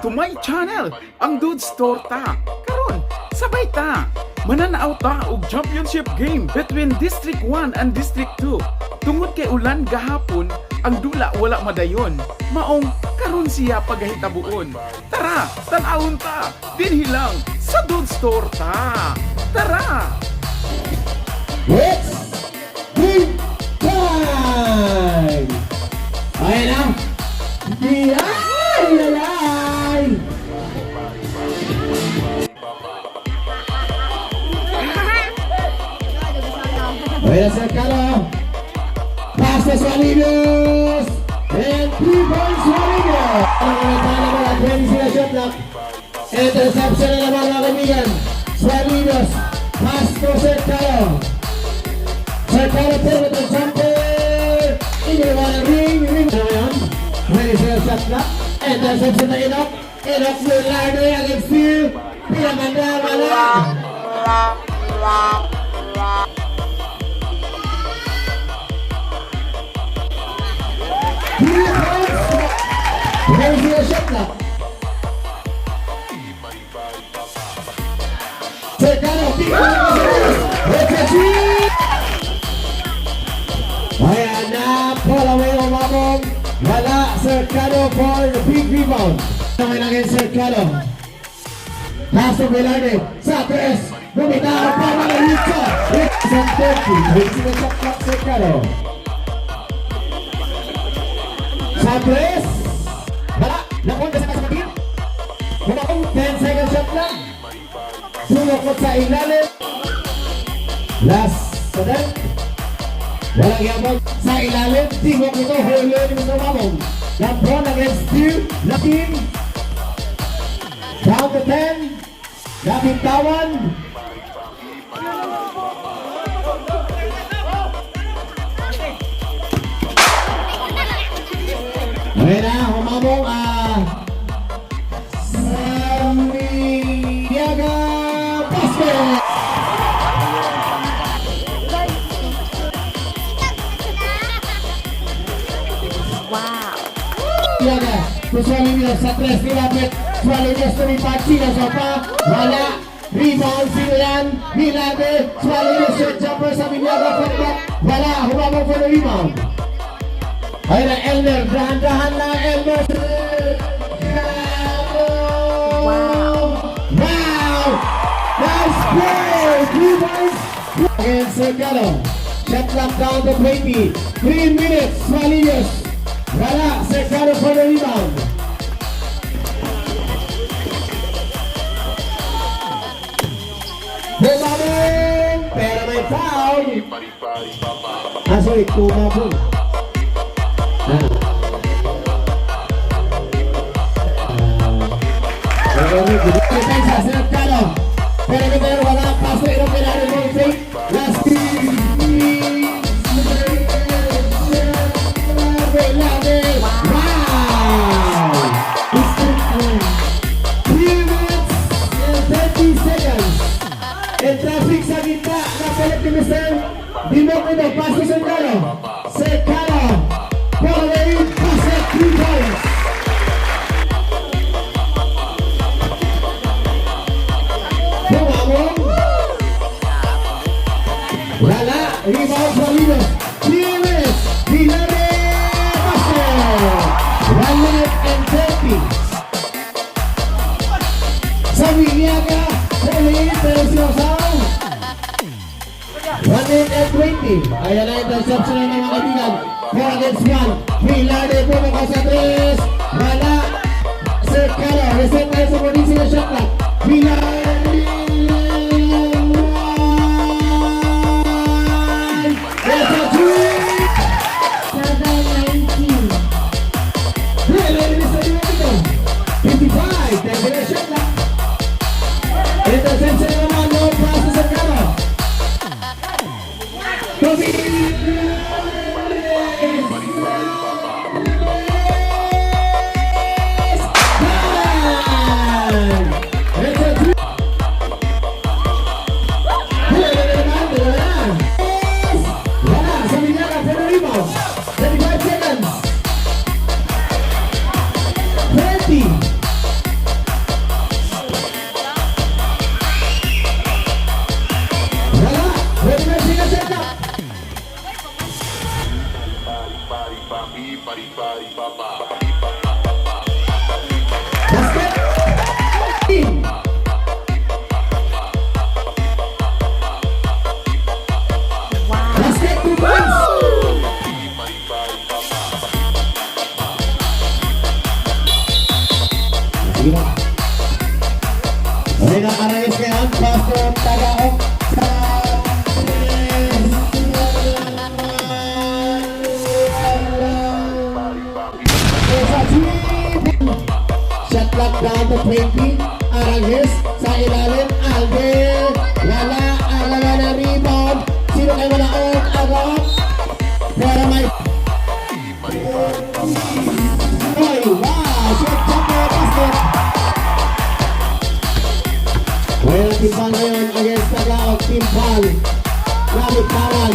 Welcome to my channel, ang Dudes Torta. Karon, sabay ta. Mananaw ta og championship game between District 1 and District 2. Tungod kay ulan gahapon, ang dula wala madayon. Maong karon siya pagahitabuon. Tara, tan-awon ta. Dinhi lang sa Dudes Torta. Tara! It's game time! Ayan na! Ay, ay, ay! Ayan na, Cercano. Pass to Sualinos! And 3 points, Sualinos! Ang mga naman at 20 sila shot clock. Interception na naman, mga kaibigan. Sualinos. Pass to Cercano. Cercano perimeter jumper. Iniwan ang ring. Ring. Ano ngayon? Ready sila shot clock. Interception na Enoch. Enoch Velarde against Steve. Pinamanda, wala. 3 points. Ready sila shot clock. Cercano. Big one. It's a three. Ayan na, bola may umabong. Wala, Cercano for the big rebound. Naman against Cercano. Pass to Velarde. Sa tres. Bumitaw pa mga Rico. Sa 30. Wait sila sa clock, Cercano. Sa tres. Wala. Napunta sa kasapatin. Bumabong 10 second shot lang. Sumukot sa ilalim. Last attempt. Walang yabang sa ilalim. Tingok ito. Huli ni Mr. Mamong. Lampron against 2. Latin. Down to 10. Napintawan. Ayan na, humamong Samiaga Basket! Wow. Yaga, to Sualinios sa tres, nilapit. Sualinios tumipad, sino sopa? Wala. Rebound, sino yan? Nilapit. Sualinios short jumper sa Minyaga, putback. Wala, humamong for the rebound. Ayun na, Elmer. Dahan-dahan lang, Elmer. Wow. Wow! Nice play! 3 points against Cercano. Shot clock down to 20. 3 minutes. Sualinios. Wala. Cercano for the rebound. Bumabong! Pero may foul. Ah, sorry. Tumabong. Ah. Depensa, Cercano. Perimeter, wala. Paso, Enoch Velarde, ball fake. Last Velarde. Wow! District 1. 3 minutes and 30 seconds. And traffic sa gitna. Napalit ni Mr. Dimokrito. Pass to Cercano. Cercano. Ball away. Pass it. 3 points. Bumamong. Wala. Rebound for Linos. 3 minutes. Velarde. Basket. 1 minute and 30. Sa Viliaga, huli, pero sinusaw. 1 minute and 20. Ayan na interception na mga kaibigan. 4 against 1. Velarde pumukha sa tres. Wala. Cercano, reset tayo sa 14 sila shot clock. Velarde. It's a three. 7:19. Velarde sa dito. 55. 10 sila shot clock. Interception na naman, no pass to Cercano. Toby! It's a three. Huli na naman, dalawa na. Yes! Wala, sa Minyaka for the rebound. 35 seconds. 30. Basket. In. Wow. Basket, 2 points. Sige na. Rina Arayes ngayon, pass to Tagaok sa. Sa three. Shot clock down to 20. Aranghes sa ilalim. Alde. Wala. Alala na rebound. Sino kayo manaog? Agok. Para may. Oy, wow! Short jumper, basket. Well, Timpal ngayon against Tagaok. Timpal. Nabitawan.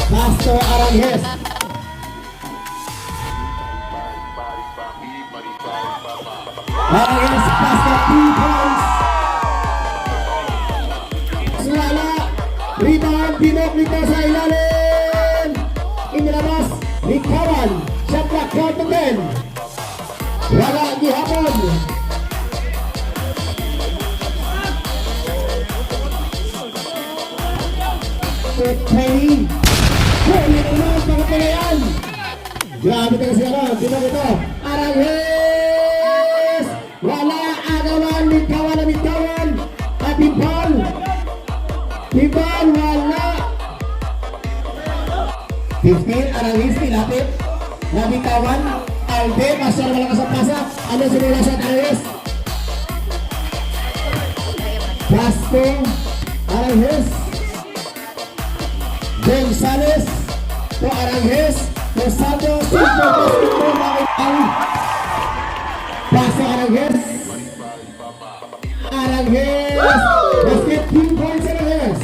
Pastor Aranghes. Aranghes, basket, 2 points. Wala. Rebound, Binok nito sa ilalim. Inilabas. Bitawan. Shot clock down to 10. Wala gihapon. Penny. Huli na naman mga palayan. Grabe ka kasi ano, Binok ito. Aranghes! Wala, agawan, bitawan na bitawan. At Timpal. Timpal, wala. 15, Aranghes, nilapit. Nabitawan. Alde, masyado malakas ang pasa. Ano simula sa Aranghes? Pasto, Aranghes. Gonzales to Aranghes. To Santos, simple basket po ang Paso Aranghes. Aranghes. Basket, 2 points, Aranghes.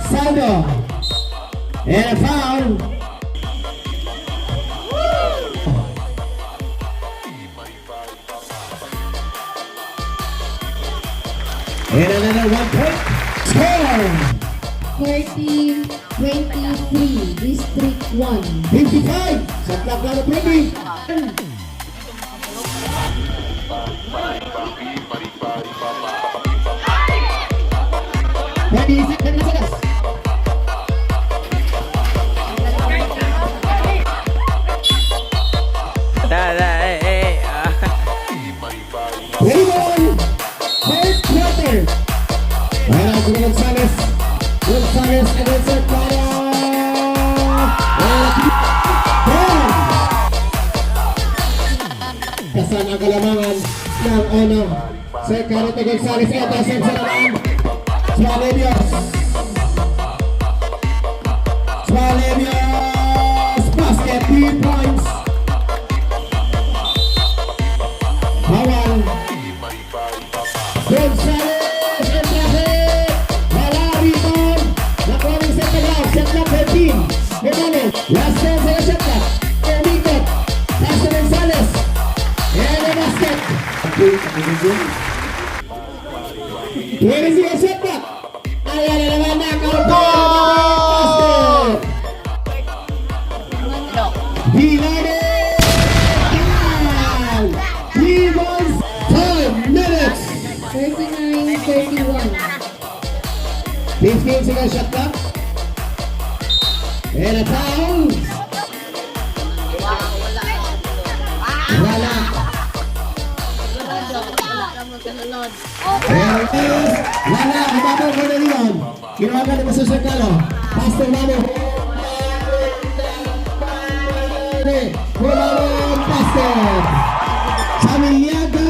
Saldo. And a foul. And another 1 point. Score. 30-23, District 1. 55. Shot clock down to 20. 30 seconds. Da, da, eh, eh, ah. Play ball. Third quarter. Ayan ang Gonzales. Gonzales against Cercano. Ten. Kasan ang kalamangan ng ono. Cercano to Gonzales. Ito, sa naman. Sualebios. Sualebios. Basket, 3 points. Bawal. Gonzales in traffic. Wala, rebound. Nakuha ng set na shot clock 13. Hernandez. Last 10 seconds shot clock. Umikot. Pass to Gonzales. And a basket. 20 seconds shot clock. Ayan na naman, knockout. Basket. Bilane! 3 balls, 5 minutes. 39-31. 15 seconds shot clock. And a foul. Wala. And is, wala. Hababang ko na yun. Ginawa ni Mr. Cercano. Pastor Mamo. Wala, basket. Samiyaga.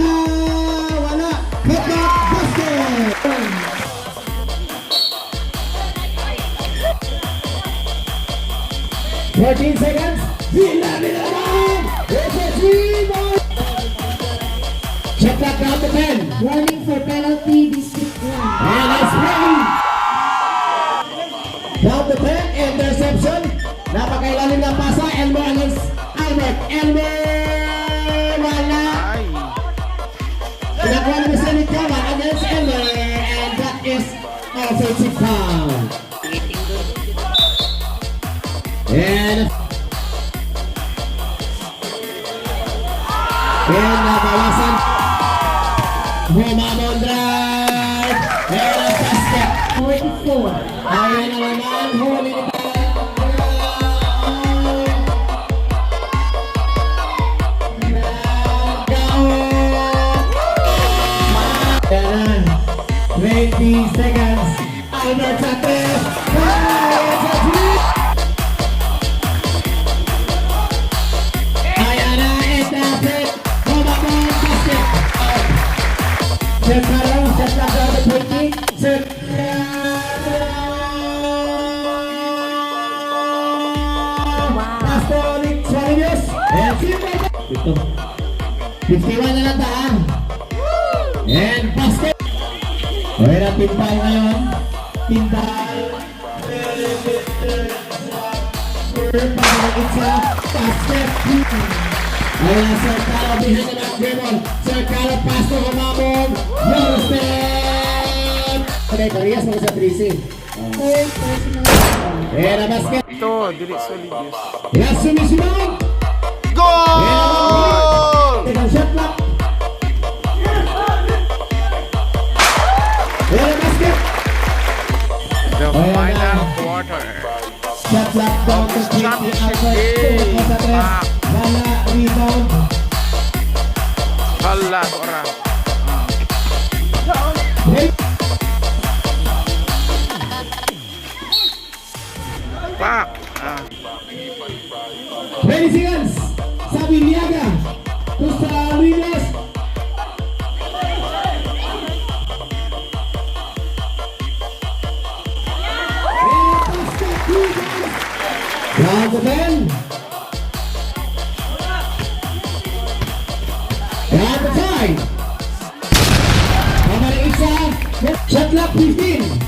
Wala. Cut back, basket. 14 seconds. Villa naman. It's a three ball. Shot clock down to 10. Warning for penalty, District 1. And that's play. Down to 10. Interception. Napakailalim ng pasa. Elmer against Albert. Elmer! Wala. Ay. Nakuha ni Mr. Nikawan against Elmer. And that is offensive foul. And 54. Ayan na naman, huli ni Ayan na. 20 seconds. Albert sa tres. Sa three. Ayan na, in traffic. Bumabong basket. Sir Carlo, set lang down to 20. Sir Wow. Pastor Nick Suarez. And ito. 51 na lang taan. And basket. Okay na, timpal ngayon. Timpal. Para basket. Ayan, Sir Carlo behind the back dribble. Sir Carlo, pass to Humabon. Eurostep. Okay, Koreas mga sa 3C. Third personal foul. Ayan ang basket. Ito, dili solid. Yes, sumisunod. Goal! Second shot clock. Ayan ang basket. The Ayan na. final quarter. Shot clock down to 20. Championship Albert, game. tumukod sa tres. Ah. Wala, rebound. Hala, ora. Hey. Pak. Ah. 20 seconds. Sabiniaga. To Salinas. Round to 10. Round to 5. Tama na isa. Shot clock 15.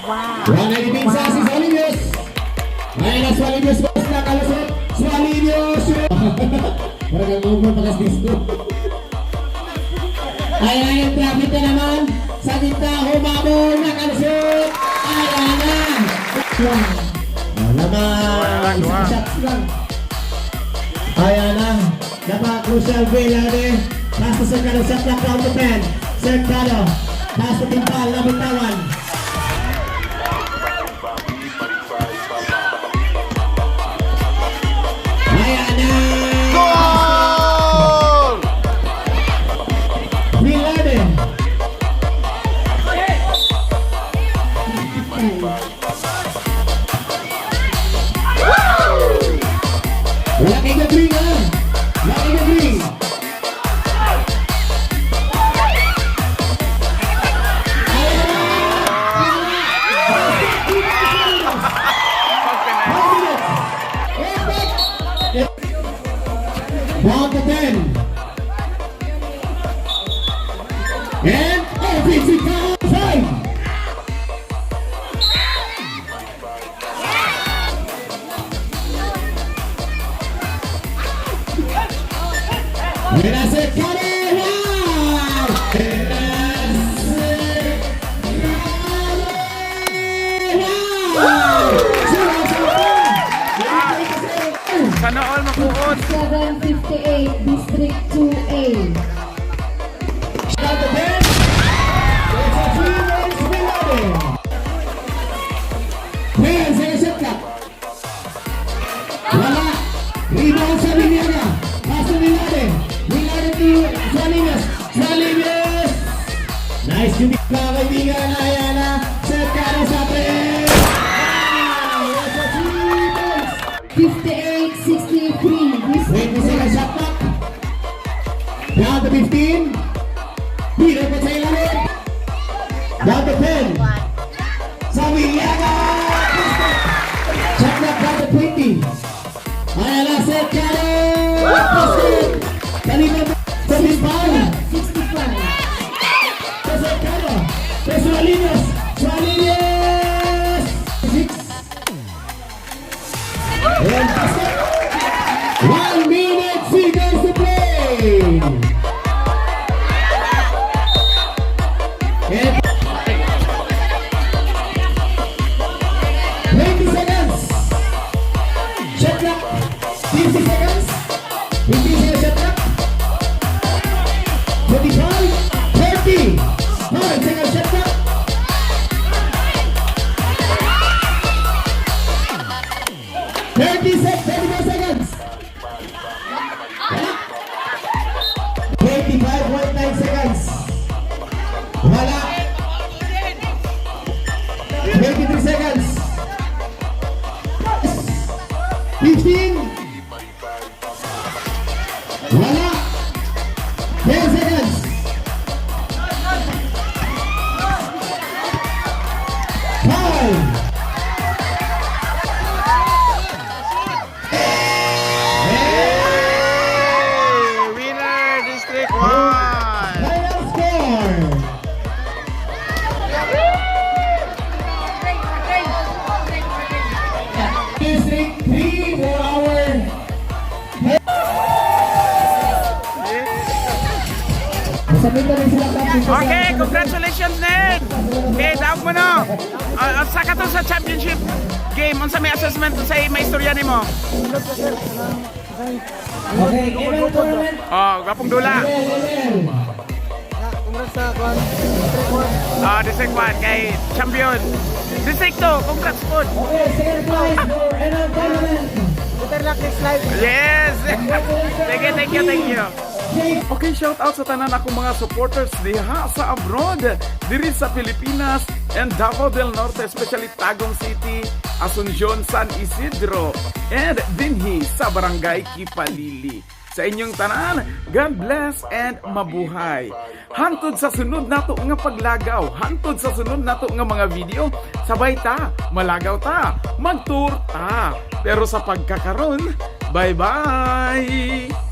Wow. 119 sa si Solinius. Ngayon na Solinius, boss na kalusot. Solinius! Parang ang over pagkas disco. Ay, ay, traffic na naman. Sa gitna, humabol, nakalusot. Ayan na. One. Oh, naman. Dua. Isang shots lang. Ayan na. Napaka-crucial Velarde. Pass to Sir Carlo. Shot clock down to 10. Sir Carlo. Pass to Timpal. Labitawan. Ayan na. Goal! Velarde. 55. Wala kay Gabri ha. Wala kay Gabri. Down to 10. And offensive foul. 5. Nasa Carlo! Wow! Sana all makuot. 758, District 2A. Down to 10. It's a 3 points Velarde. 10 seconds shot clock. Wala. Rebound sa Villana. Pass to Velarde. Velarde to Salinas. Salinas! Nice to meet mga kaibigan. Ayan na. Sir Carlo sa tres. Wow! It's a 3 points. 58-63, District 20 seconds shot clock. Down to 15. Peter pa sa ilalim. Down to 10. Sa Villaga. Shot clock down to 20. Ayan na, Sir Carlo. Basket. Kanina sa Bispal. 65. Sir Carlo. Sualinos. Sualinos. 6. And basket. 1 minute seconds to play. And 20 seconds. Shot clock. 50 seconds. 50 seconds shot clock. 25. 25.9 seconds. Wala. 23 seconds. 15. Wala. 10 seconds. 5. Hey! Winner, District 1! Final score. District 3 for our. Masabit na rin sila, Captain. Okay, congratulations, Nick! Okay, daog mo no. Sa kato sa championship game, unsa may assessment sa may istorya nimo? Okay, ML tournament. Oh, gwapong dula. ML, ML. Oh, District 1 kay champion. District 2, congrats po. Okay, second prize for ML tournament. Yes! Thank you, thank you, thank you. Jake. Okay, shout out sa tanan akong mga supporters diha sa abroad, diri sa Pilipinas and Davao del Norte, especially Tagum City, Asuncion, San Isidro, and dinhi sa Barangay Kipalili. Sa inyong tanan, God bless and mabuhay. Hantod sa sunod nato nga paglagaw, hantod sa sunod nato nga mga video, sabay ta, malagaw ta, magtour ta. Pero sa pagkakaron, bye-bye!